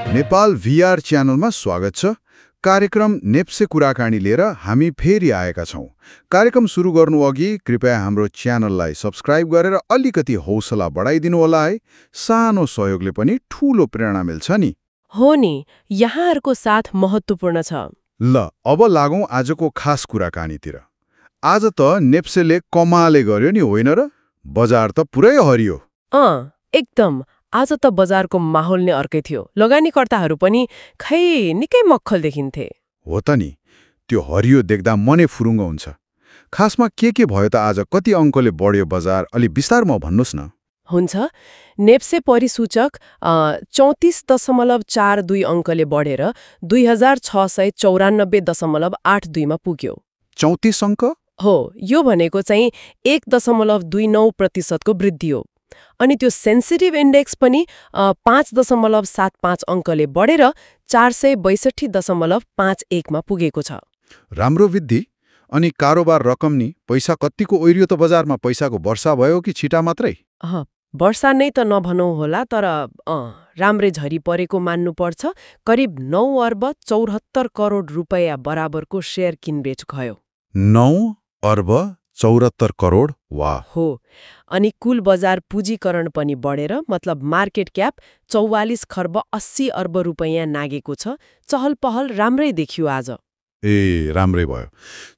Nepal VR च्यानलमा स्वागत छ। कार्यक्रम नेप्से कुराकानी लिएर हामी फेरि आएका छौं। कार्यक्रम सुरु गर्नु अघि कृपया हाम्रो च्यानललाई सब्स्क्राइब गरेर अलिकति हौसला बढाइदिनु होला है। सानो सहयोगले पनि ठूलो प्रेरणा मिल्छ नि। हो नि, यहाँहरूको साथ महत्त्वपूर्ण छ। ल, अब लागौं आजको खास कुराकानीतिर। आज त नेप्सेले कमाले गर्यो नि, होइन र? बजार त पुरै हरियो। एकदम। आज त बजारको माहौल नै अर्कै थियो। लगानीकर्ताहरू पनि खै निकै मक्खल देखिन्थे। हो त नि, त्यो हरियो देख्दा मनै फुरुङ्ग हुन्छ। खासमा के भयो त आज? कति अङ्कले बढ्यो बजार? अलि विस्तारमा भन्नुस् न। हुन्छ। नेप्से परिसूचक 34.42 अङ्कले बढेर 2694.82 मा पुग्यो। 34 अङ्क? हो, यो भनेको चाहिँ 1.29% को वृद्धि हो। अनि त्यो सेन्सिटिभ इन्डेक्स पनि 5.75 अङ्कले बढेर 462.51 मा पुगेको छ। राम्रो वृद्धि। अनि कारोबार रकम नि? पैसा कतिको ओइरियो त बजारमा? पैसाको वर्षा भयो कि छिटा मात्रै? वर्षा नै त नभनौँ होला, तर राम्रै झरी परेको मान्नुपर्छ। करिब 9 अर्ब 74 करोड रुपैयाँ बराबरको शेयर किनबेच भयो। 9 अर्ब 74 करोड? वाह! हो। अनि कुल बजार पुँजीकरण पनि बढेर, मतलब मार्केट क्याप 44 खर्ब 80 अर्ब रुपैयाँ नागेको छ। चहल पहल राम्रै देखियो आज। राम्रै भयो।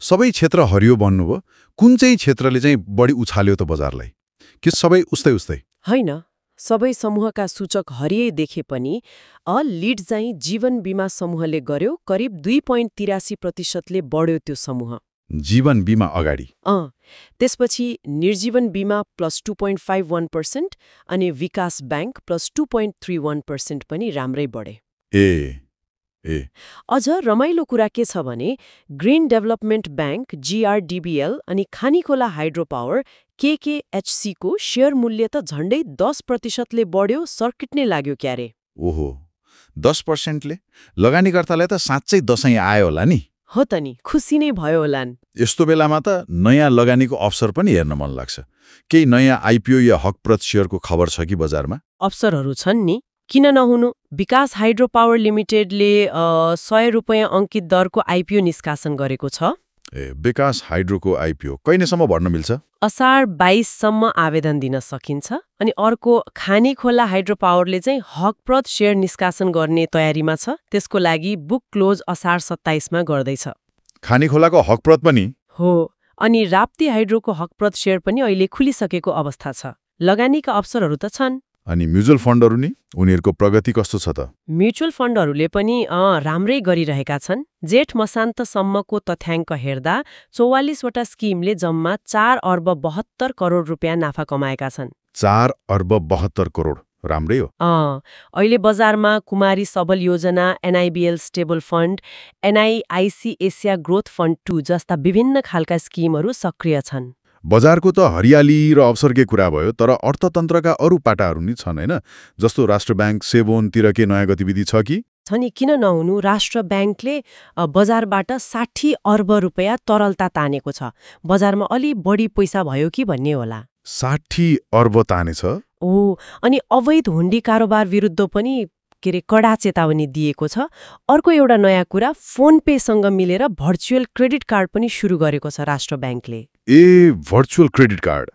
सबै क्षेत्र हरियो भन्नुभयो। कुन चाहिँ क्षेत्रले चाहिँ बढी उछाल्यो त बजारलाई? कि सबै उस्तै उस्तै? होइन, सबै समूहका सूचक हरियै देखे पनि लिड चाहिँ जीवन बीमा समूहले गर्यो। करिब 2.83% बढ्यो त्यो समूह। जीवन बीमा अगाडि? त्यसपछि निर्जीवन बीमा +2.51% अनि विकास ब्याङ्क +2.31% पनि राम्रै बढे। अझ रमाइलो कुरा के छ भने ग्रिन डेभलपमेन्ट ब्याङ्क GRDBL अनि खानीखोला हाइड्रो पावर KKHC को शेयर मूल्य त झण्डै 10%ले बढ्यो। सर्किट नै लाग्यो क्यारे। ओहो, 10%ले? लगानीकर्तालाई त साँच्चै दशैं आयो होला नि? हो त नि, खुसी नै भयो होलान्। यस्तो बेलामा त नयाँ लगानीको अवसर पनि हेर्न मन लाग्छ। केही नयाँ IPO या हकप्रत शेयरको खबर छ कि बजारमा? अवसरहरू छन् नि, किन नहुनु। विकास हाइड्रो पावर लिमिटेडले 100 रुपैयाँ अङ्कित दरको IPO निष्कासन गरेको छ। विकास हाइड्रोको IPO कहिलेसम्म भर्न मिल्छ? असार 22 सम्म आवेदन दिन सकिन्छ। अनि अर्को खानीखोला हाइड्रो पावरले चाहिँ हकप्रत शेयर निष्कासन गर्ने तयारीमा छ। त्यसको लागि बुक क्लोज असार 27 मा गर्दैछ। खानीखोलाको हकप्रत पनि? हो। अनि राप्ती हाइड्रोको हकप्रत शेयर पनि अहिले खुलिसकेको अवस्था छ। लगानीका अवसरहरू त छन्। अनि म्युचुअल फन्डहरू नि? उनीहरूको प्रगति कस्तो छ त? म्युचुअल फन्डहरूले पनि राम्रै गरिरहेका छन्। जेठ मसान्तसम्मको तथ्याङ्क हेर्दा 44 वटा स्किमले जम्मा 4 अर्ब 72 करोड रुपैयाँ नाफा कमाएका छन्। 4 अर्ब 72 करोड, राम्रै हो। अहिले बजारमा कुमारी सबल योजना, NIBL stable fund, NIIC Asia growth fund 2 जस्ता विभिन्न खालका स्किमहरू सक्रिय छन्। बजारको त हरियाली र अवसरकै कुरा भयो, तर अर्थतन्त्रका अरू पाटाहरू नि छन्, होइन? जस्तो राष्ट्र ब्याङ्क, सेबोनतिर के नयाँ गतिविधि छ कि? छ नि, किन नहुनु। राष्ट्र ब्याङ्कले बजारबाट 60 अर्ब रुपैयाँ तरलता तानेको छ। बजारमा अलि बढी पैसा भयो कि भन्ने होला। 60 अर्ब तानेछ? अनि अवैध हुन्डी कारोबार विरुद्ध पनि कडा चेतावनी दिएको छ। अर्को एउटा नयाँ कुरा, फोन पेसँग मिलेर भर्चुअल क्रेडिट कार्ड पनि सुरु गरेको छ राष्ट्र ब्याङ्कले। Virtual credit card?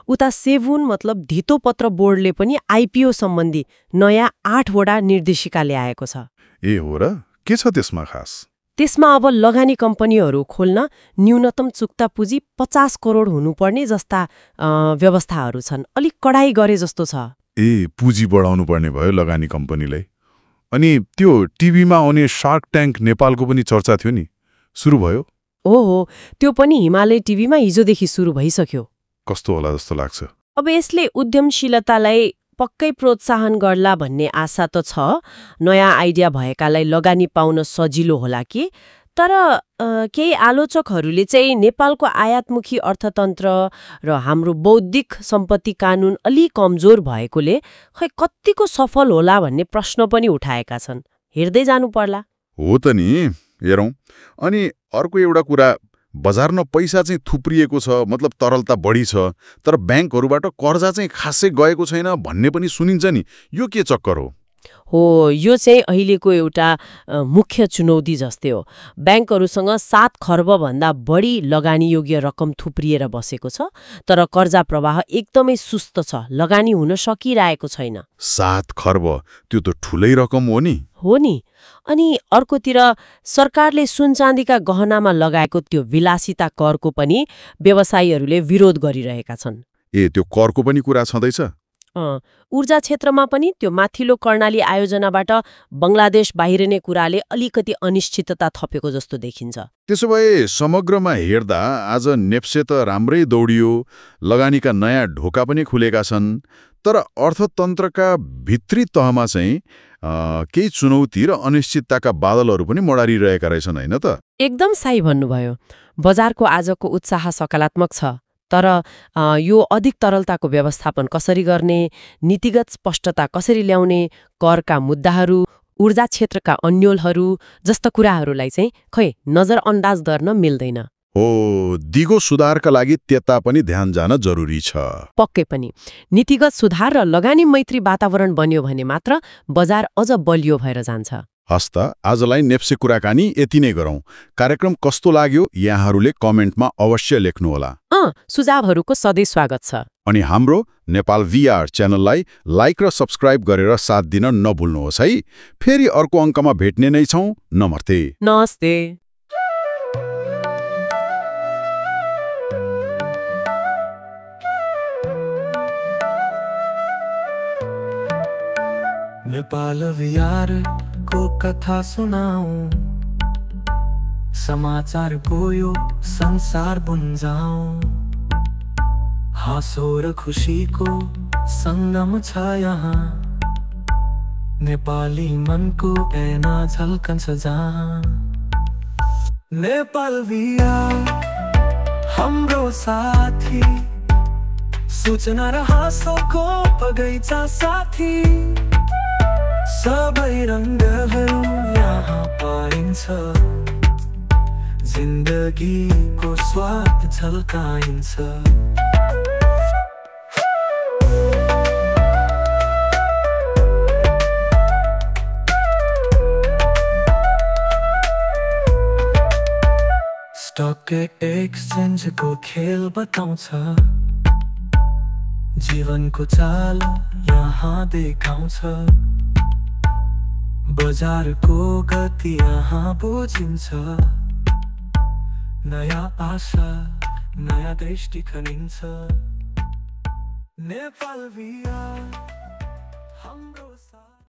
उता सेबुन मतलब धितोपत्र बोर्डले पनि IPO सम्बन्धी नयाँ 8 वटा निर्देशिका ल्याएको छ। हो र? के छ त्यसमा खास? त्यसमा अब लगानी कम्पनीहरू खोल्न न्यूनतम चुक्ता पुँजी 50 करोड हुनुपर्ने जस्ता व्यवस्थाहरू छन्। अलिक कडाई गरे जस्तो छ। पुँजी बढाउनु पर्ने भयो लगानी कम्पनीलाई। अनि त्यो टिभीमा आउने शार्क ट्याङ्क नेपालको पनि चर्चा थियो नि, सुरु भयो? हो, त्यो पनि हिमालय टिभीमा हिजोदेखि सुरु भइसक्यो। कस्तो होला जस्तो लाग्छ? अब यसले उद्यमशीलतालाई पक्कै प्रोत्साहन गर्ला भन्ने आशा त छ। नयाँ आइडिया भएकालाई लगानी पाउन सजिलो होला कि? तर केही आलोचकहरूले चाहिँ नेपालको आयातमुखी अर्थतन्त्र र हाम्रो बौद्धिक सम्पत्ति कानुन अलि कमजोर भएकोले खै कतिको सफल होला भन्ने प्रश्न पनि उठाएका छन्। हेर्दै जानु पर्ला। हो त नि, हेरौँ। अनि अर्को एउटा कुरा, बजारमा पैसा चाहिँ थुप्रिएको छ, मतलब तरलता बढी छ, तर ब्याङ्कहरूबाट कर्जा चाहिँ खासै गएको छैन भन्ने पनि सुनिन्छ नि। यो के चक्कर हो? हो, यो चाहिँ अहिलेको एउटा मुख्य चुनौती जस्तै हो। ब्याङ्कहरूसँग 7 खर्बभन्दा बढी लगानीयोग्य रकम थुप्रिएर बसेको छ, तर कर्जा प्रवाह एकदमै सुस्त छ, लगानी हुन सकिरहेको छैन। 7 खर्ब, त्यो त ठुलै रकम हो नि। हो नि। अनि अर्कोतिर सरकारले सुनचाँदीका गहनामा लगाएको त्यो विलासिता करको पनि व्यवसायीहरूले विरोध गरिरहेका छन्। त्यो करको पनि कुरा छँदैछ। ऊर्जा क्षेत्रमा पनि त्यो माथिल्लो कर्णाली आयोजनाबाट बङ्गलादेश बाहिरिने कुराले अलिकति अनिश्चितता थपेको जस्तो देखिन्छ। त्यसो भए समग्रमा हेर्दा आज नेप्से त राम्रै दौडियो, लगानीका नयाँ ढोका पनि खुलेका छन्, तर अर्थतन्त्रका भित्री तहमा चाहिँ केही चुनौती र अनिश्चितताका बादलहरू पनि मडारिरहेका रहेछन्, होइन त? एकदम सही भन्नुभयो। बजारको आजको उत्साह सकारात्मक छ, तर यो अधिक तरलताको व्यवस्थापन कसरी गर्ने, नीतिगत स्पष्टता कसरी ल्याउने, करका मुद्दाहरू, ऊर्जा क्षेत्रका अन्योलहरू जस्ता कुराहरूलाई चाहिँ खै नजरअन्दाज गर्न मिल्दैन। हो, दिगो सुधारका लागि त्यता पनि ध्यान जान जरुरी छ। पक्कै पनि। नीतिगत सुधार र लगानी मैत्री वातावरण बन्यो भने मात्र बजार अझ बलियो भएर जान्छ। हस् त, आजलाई नेप्से कुराकानी यति नै गरौँ। कार्यक्रम कस्तो लाग्यो यहाँहरूले कमेन्टमा अवश्य लेख्नुहोला। सुझावहरूको सधैँ स्वागत छ। अनि हाम्रो नेपाल VR च्यानललाई लाइक र सब्स्क्राइब गरेर साथ दिन नभुल्नुहोस् है। फेरि अर्को अङ्कमा भेट्ने नै छौँ। नमस्ते। नमस्ते। नेपाल VR को कथा सुनाऊं, समाचारको यो संसार बुझाऊं, हाँसो र खुसीको सङ्गम छ यहाँ, नेपाली मनको ऐना झल्कन्छ जहाँ। नेपाल VR हाम्रो साथी, सूचना र हाँसोको बगैँचा साथी, सबै रङ्गहरू यहाँ पाइन्छ, जिन्दगीको स्वाद झल्काइन्छ। स्टक एक्सचेन्जको खेल बताउँछ, जीवनको चाल यहाँ देखाउँछ, बजारको गति यहाँ बुझिन्छ, नयाँ आशा नयाँ दृष्टि खनिन्छ। नेपाल VR